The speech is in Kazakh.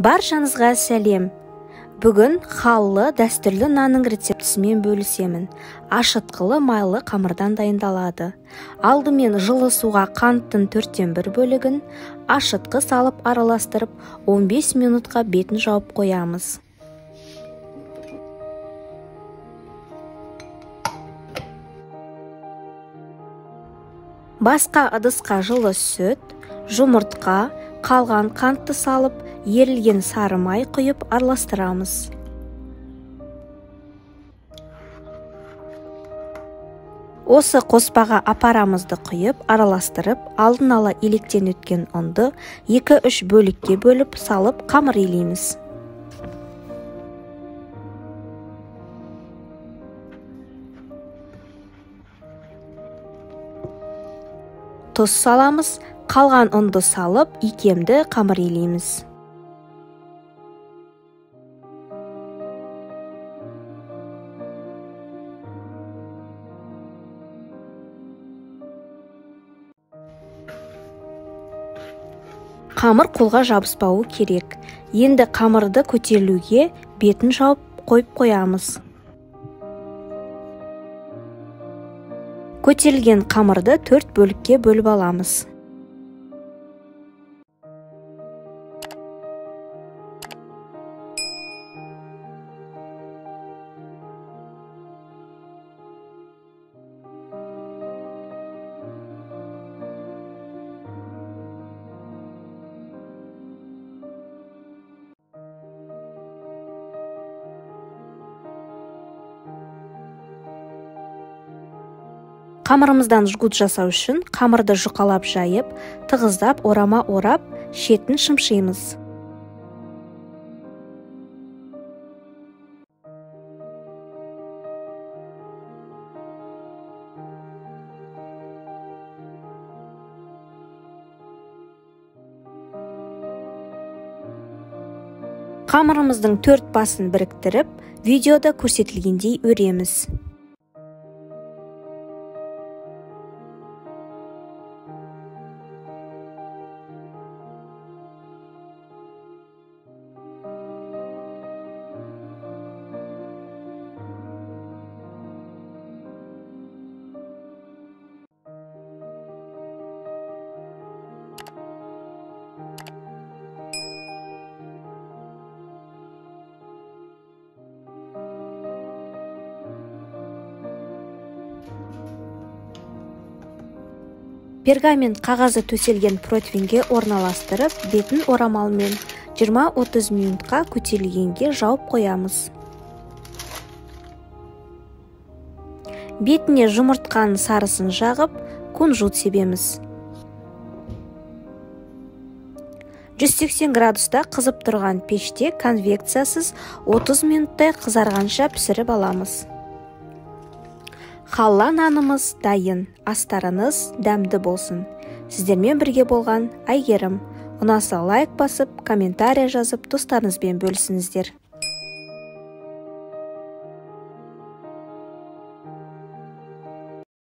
Баршаңызға сәлем. Бүгін халлы дәстүрлі нанның рецептісімен бөлісемін. Ашытқылы майлы қамырдан дайындалады. Алдымен жылы суға қанттың 1/4 бөлігін ашытқы салып араластырып, 15 минутқа бетін жауып қоямыз. Басқа ыдысқа жылы сүт, жұмыртқа, қалған қантты салып, ерілген сары май құйып араластырамыз. Осы қоспаға апарамызды құйып, араластырып, алдын ала електен өткен ұнды 2-3 бөлікке бөліп салып қамыр илейміз. Тұз саламыз, қалған ұнды салып, икемді қамыр илейміз. Қамыр қолға жабыспауы керек. Енді қамырды көтерілуге бетін жауып қойып қоямыз. Көтерілген қамырды 4 бөлікке бөліп аламыз. Қамырымыздан жгут жасау үшін қамырды жұқалап жайып, тығыздап орама орап, шетін шымшимыз. Қамырымыздың 4 басын біріктіріп, видеода көрсетілгендей өреміз. Пергамент қағазы төселген противенге орналастырып, бетін орамалмен 20-30 минутқа көтерілгенге жауып қоямыз. Бетіне жұмыртқаның сарысын жағып, кунжут себеміз. 180 градуста қызып тұрған пеште конвекциясыз 30 минуттай қызарғанша пісіріп аламыз. Халла нанымыз дайын, астарыңыз дәмді болсын. Сіздермен бірге болған Әйгерім. Ұнаса лайк басып, комментария жазып, достарыңызбен бөлісіңіздер.